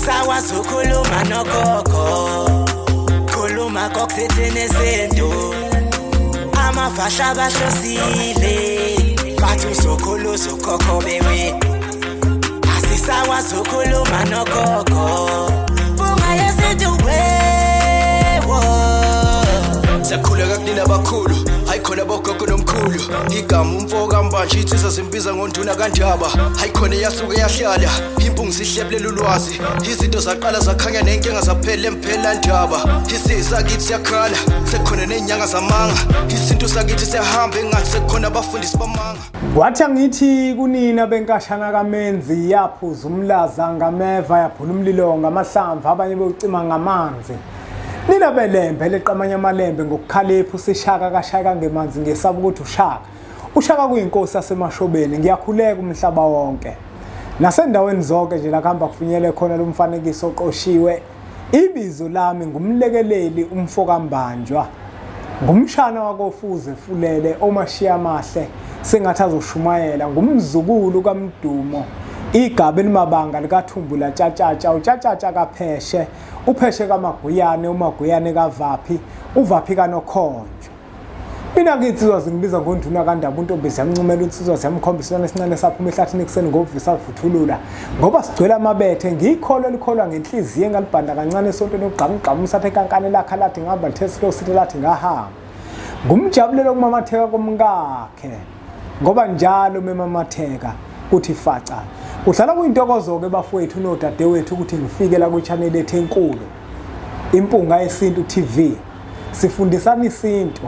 Asisakwazi ukukhuluma nogogo, khuluma kokusithini isintu. Amafahla bahlosile, bathi uzokhulu uzokhokho bewe. Asisakwazi ukukhuluma nogogo, bunga yesintu wewo. Siyakhuleka kunina abakhulu, hayi khona bogogo nomkhulu. Igama umfo kaMbanje, insizwa zimbiza ngonduna kaNdaba. Hayi khona yasuke yahlala impungu, sihlebulela ulwazi. Izinto zaqala zakhanya nenkinga zaphela emphela ndaba. Isizakithi siyakhala, sekukhona ney'nyanga zamanga. Isintu sakithi siyahamba engathi sekukhona abafundisi bamanga. Kwathi angithi kunina benkashana kaMenzi, yaphuza umlaza ngameva, yaphula umlilo ngamahlamvu, abanye bewucima ngamanzi. Nina belembe leqamanye amalembe ngokukhalipha, usishaka kashaka ngemanzi, ngesaba ukuthi ushaka. Ushaka kuyinkosi yasemashobeni, ngiyakhuleka umhlaba wonke. Nasendaweni zonke nje la kuhamba kufinyele khona lo mfanekiso oqoshiwe. Ibizo lami ngumlekeleli umfokaMbanjwa. Ngumshana wakoFuze Fulele omashiya amahle sengathi azoshumayela, ngumzukulu kaMdumo igaba elimabanga likaThumbu laTshatshatsha, uTshatshatsha kaPheshe, uPheshe kaMaguyane, uMaguyane kaVaphi, uVaphi kaNokhonjwa. Mina-ke insizwa zingibiza ngonduna kaNdaba, untombi ziyamncumela insizwa, ziyamkhomba isilwane esincane saphuma ehlathini ekuseni ngovusa vuthulula ngoba sigcwele amabethe. Ngiyikholwa elikholwa ngenhliziyo engalibhanda kancane esontweni ogqamugqamu usathe kankane lakha lathi ngihamba lithe silo sithe lathi ngahamba. Ngumjabulelo okumamatheka komkakhe ngoba njalo memamatheka kuthi faca. Kuhlala kuyintokozo-ke bafowethu nodadewethu ukuthi ngifike la kwi-channel ethu enkulu Impunga Yesintu TV. Sifundisana isintu.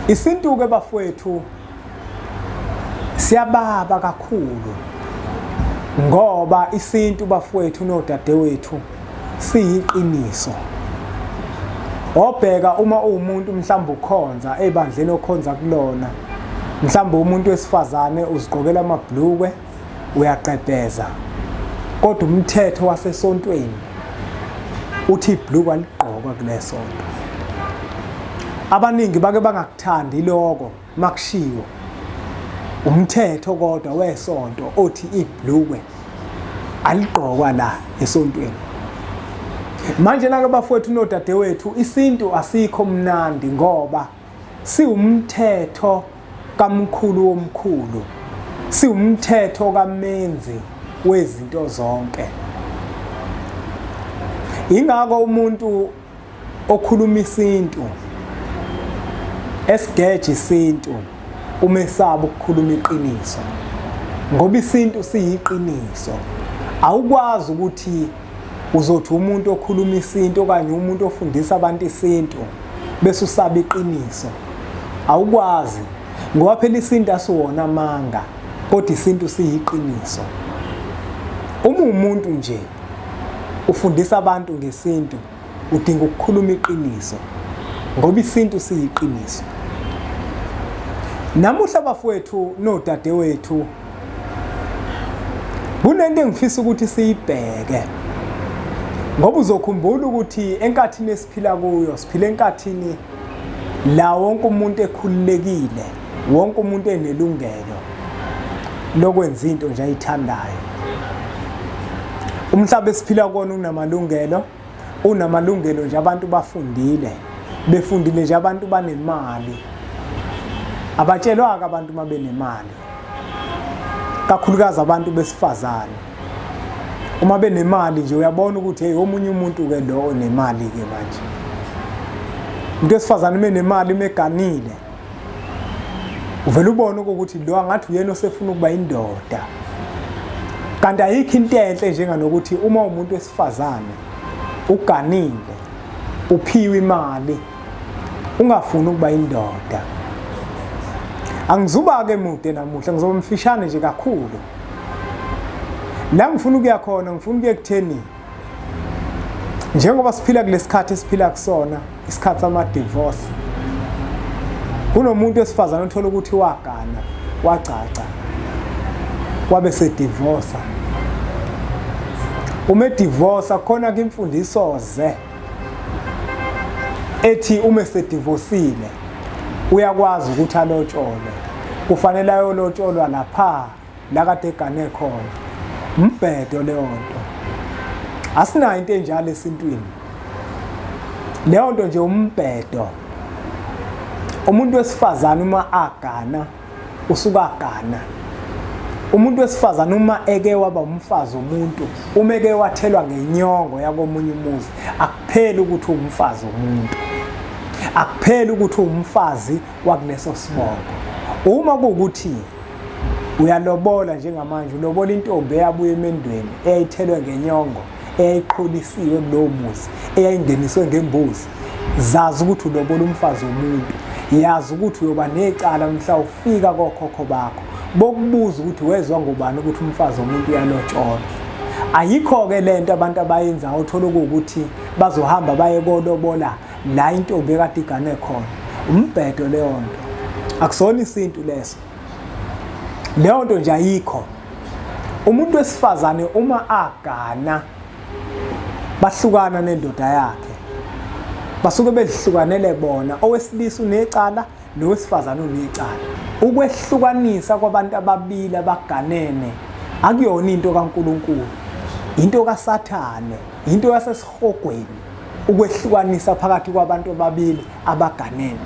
Isintu-ke bafowethu siyababa kakhulu ngoba isintu bafowethu nodadewethu siyiqiniso. Obheka uma uwumuntu mhlawumbe ukhonza ebandleni okhonza kulona, mhlawumbe umuntu wesifazane uzigqokela amabhlukwe uyaqebheza, kodwa umthetho wasesontweni uthi ibhlukwe aligqokwa kulesonto. Abaningi bake bangakuthandi lokho makushiwo umthetho kodwa wesonto othi ibhlukwe aligqokwa la esontweni. Manje nake bafowethu nodadewethu, isintu asikho mnandi ngoba siwumthetho kamkhulu womkhulu, siwumthetho kamenzi wezinto zonke. Ingakho umuntu okhuluma isintu esigeje isintu umesaba ukukhuluma iqiniso, ngoba isintu siyiqiniso. Awukwazi ukuthi uzothi umuntu okhuluma isintu okanye umuntu ofundisa abantu isintu bese usaba iqiniso. Awukwazi, ngoba phela isintu asiwona amanga, kodwa isintu siyiqiniso. Uma umuntu nje ufundisa abantu ngesintu, udinga ukukhuluma iqiniso ngoba isintu siyiqiniso. Namuhla bafowethu nodadewethu, kunento engifisa ukuthi siyibheke, ngoba uzokhumbula ukuthi enkathini esiphila kuyo, siphila enkathini la wonke umuntu ekhululekile, wonke umuntu enelungelo lokwenza into nje ayithandayo. Umhlaba esiphila kuwona unamalungelo, unamalungelo nje, abantu bafundile, befundile nje, abantu banemali. Abatshelwa-ke abantu uma benemali, kakhulukazi abantu besifazane. Uma benemali nje uyabona ukuthi hey, omunye umuntu-ke lo onemali-ke manje. Umuntu wesifazane uma enemali, uma eganile, uvele ubone ukuthi lo angathi uyena osefuna ukuba indoda. Kanti ayikho into enhle njenganokuthi uma umuntu wesifazane uganile, uphiwe imali, ungafuni ukuba indoda. Angizuba-ke mude namuhla, ngizoba mfishane nje kakhulu. La ngifuna ukuya khona, ngifuna ukuya ekutheni njengoba siphila kulesikhathi esiphila kusona, isikhathi sama-divorce, kunomuntu wesifazane othola ukuthi wagana, wagcagca, wabe sedivosa. Uma edivosa khona ke imfundiso ze ethi uma esedivosile uyakwazi ukuthi alotsholwe, kufanele ayolotsholwa lapha la kade egane khona. Mbhedo leyo nto. Asinayo into enjalo esintwini. Leyo nto nje umbhedo. Umuntu wesifazane uma agana usuka agana. Umuntu wesifazane uma eke waba umfazi womuntu, uma eke wathelwa ngenyongo yakomunye umuzi, akupheli ukuthi uwumfazi womuntu. Akupheli ukuthi uwumfazi wakuleso sibongo. Uma kuwukuthi uyalobola njengamanje, ulobola intombi eyabuya emendweni, eyayithelwe ngenyongo, eyayiqholisiwe kulowo muzi, eyayingeniswe ngembuzi, zazi ukuthi ulobola umfazi womuntu. Yazi ukuthi uyoba necala mhla ufika kokhokho bakho, bokubuza ukuthi wezwa ngobani ukuthi umfazi womuntu uyalotsholwa. Ayikho-ke lento abantu abayenzayo, uthola ukuthi bazohamba baye kolobola la intombi ekade igane khona. Umbhedo leyo nto, akusona isintu leso. Leyo nto nje ayikho. Umuntu wesifazane uma agana bahlukana nendoda yakhe, basuke bezihlukanele bona. Owesilisa unecala nowesifazane unecala. Ukwehlukanisa kwabantu ababili abaganene akuyona into kaNkulunkulu, into kaSathane, into yasesihogweni. Ukwehlukanisa phakathi kwabantu ababili abaganene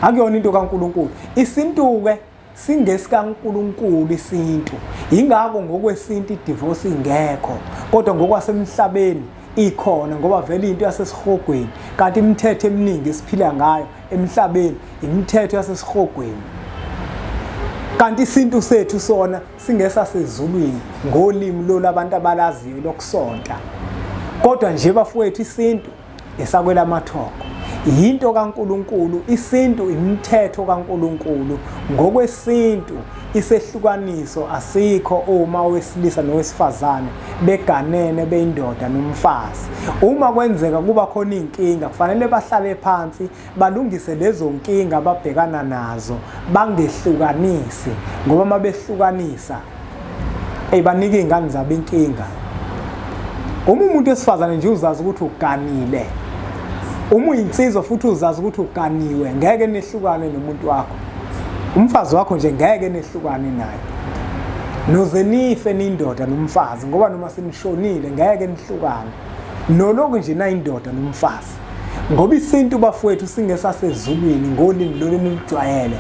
akuyona into kaNkulunkulu. Isintu-ke singesikaNkulunkulu isintu, yingakho ngokwesintu idivorce ingekho, kodwa ngokwasemhlabeni ikhona, ngoba vele into yasesihogweni. Kanti imithetho eminingi esiphila ngayo emhlabeni imithetho yasesihogweni, kanti isintu sethu sona singesasezulwini ngolimi lolu abantu abalaziyo lokusonta. Kodwa nje bafowethu, isintu esakwelamathongo yinto kaNkulunkulu. Isintu imithetho kaNkulunkulu. Ngokwesintu isehlukaniso asikho uma owesilisa nowesifazane beganene beyindoda nomfazi. Uma kwenzeka kuba khona inkinga, kufanele bahlale phansi balungise lezo nkinga ababhekana nazo, bangehlukanisi, ngoba uma behlukanisa banika iy'ngane zabo inkinga. Uma umuntu wesifazane nje uzazi ukuthi uganile, uma uyinsizwa futhi uzazi ukuthi uganiwe, ngeke nehlukane nomuntu wakho, umfazi wakho nje ngeke nehlukane naye, noze nife nindoda nomfazi, ngoba noma senishonile ngeke nihlukane noloku nje nayindoda nomfazi. Ngoba isintu bafowethu singesasezulwini ngolimi lolu enilujwayele.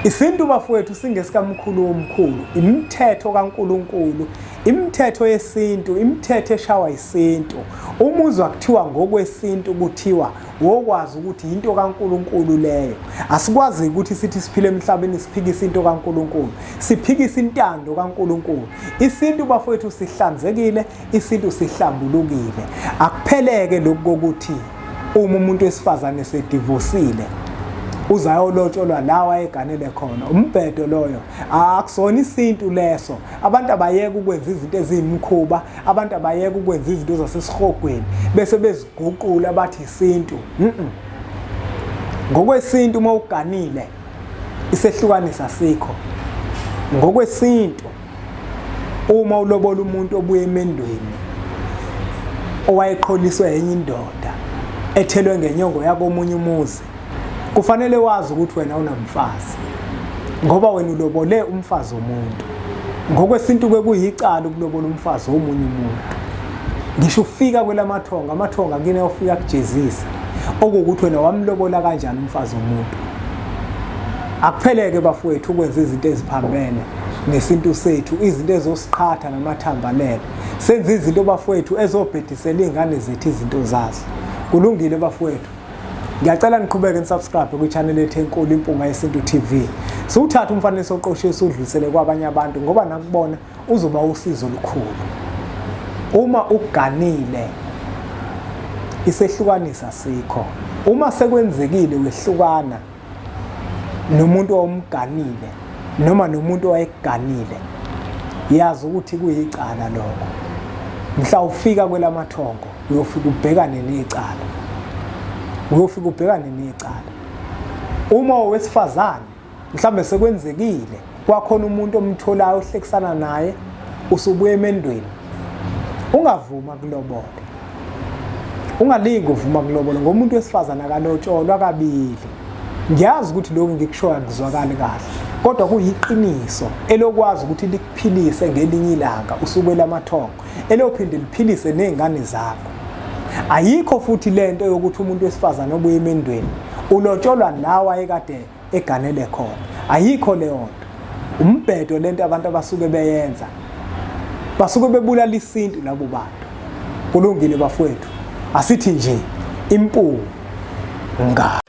Isintu bafowethu singesikamkhulu womkhulu, imithetho kaNkulunkulu, imithetho yesintu, imithetho eshawa isintu. Uma uzwa kuthiwa ngokwesintu, kuthiwa wokwazi ukuthi into kaNkulunkulu leyo. Asikwazi ukuthi sithi siphile emhlabeni siphikise into kaNkulunkulu, siphikise intando kaNkulunkulu. Isintu bafowethu sihlanzekile, isintu sihlambulukile. Akupheleke lokhu kokuthi uma umuntu wesifazane sedivosile uzayolotsholwa la wayeganele khona. Umbhedo loyo, akusona isintu leso. Abantu abayeke ukwenza izinto eziyimikhuba, abantu abayeke ukwenza izinto zasesihogweni bese beziguqula bathi isintu. Ngokwesintu uma uganile isehlukanisa sikho. Ngokwesintu uma ulobola umuntu obuya emendweni owayeqholiswe enye indoda ethelwe ngenyongo yakomunye umuzi, kufanele wazi ukuthi wena unamfazi, ngoba wena ulobole umfazi womuntu. Ngokwesintu ke kuyicala ukulobola umfazi womunye umuntu. Ngisho ufika kwelamathonga, amathonga kini ayofika kujezisa okuwukuthi wena wamlobola kanjani umfazi womuntu. Akupheleke bafowethu ukwenza izinto eziphambene nesintu sethu, izinto ezosiqhatha namathamba alele. Senze izinto bafowethu ezobhedisela iy'ngane zethu izinto zazo. Kulungile bafowethu, ngiyacela niqhubeke nisubscribe kwi-channel yethu enkulu Impunga Yesintu TV. Siwuthathe umfanekiso oqoshiwe siwudlulisele kwabanye abantu, ngoba nakubona uzoba usizo olukhulu. Uma uganile isehlukanisa sikho. Uma sekwenzekile wehlukana nomuntu owumganile noma nomuntu owayekuganile, yazi ukuthi kuyicala lokho. Mhla ufika kwelamathongo uyofika ubhekane necala, uyofika ubhekane necala. Uma owesifazane mhlambe sekwenzekile kwakhona umuntu omtholayo ohlekisana naye, usubuya emendweni, ungavuma kulobola, ungalingi uvuma kulobola, ngomuntu wesifazane akalotsholwa kabili. Ngiyazi ukuthi lokhu ngikushoyo akuzwakali kahle, kodwa kuyiqiniso elokwazi ukuthi likuphilise ngelinye ilanga usukwelamathongo. elophinde liphilise nezingane zakho. Ayikho futhi lento yokuthi umuntu wesifazane obuye emendweni ulotsholwa la wayekade eganele khona. Ayikho leyo nto. Umbhedo lento abantu abasuke beyenza. Basuke bebulala isintu labo bantu. Kulungile bafowethu. Asithi nje impunga.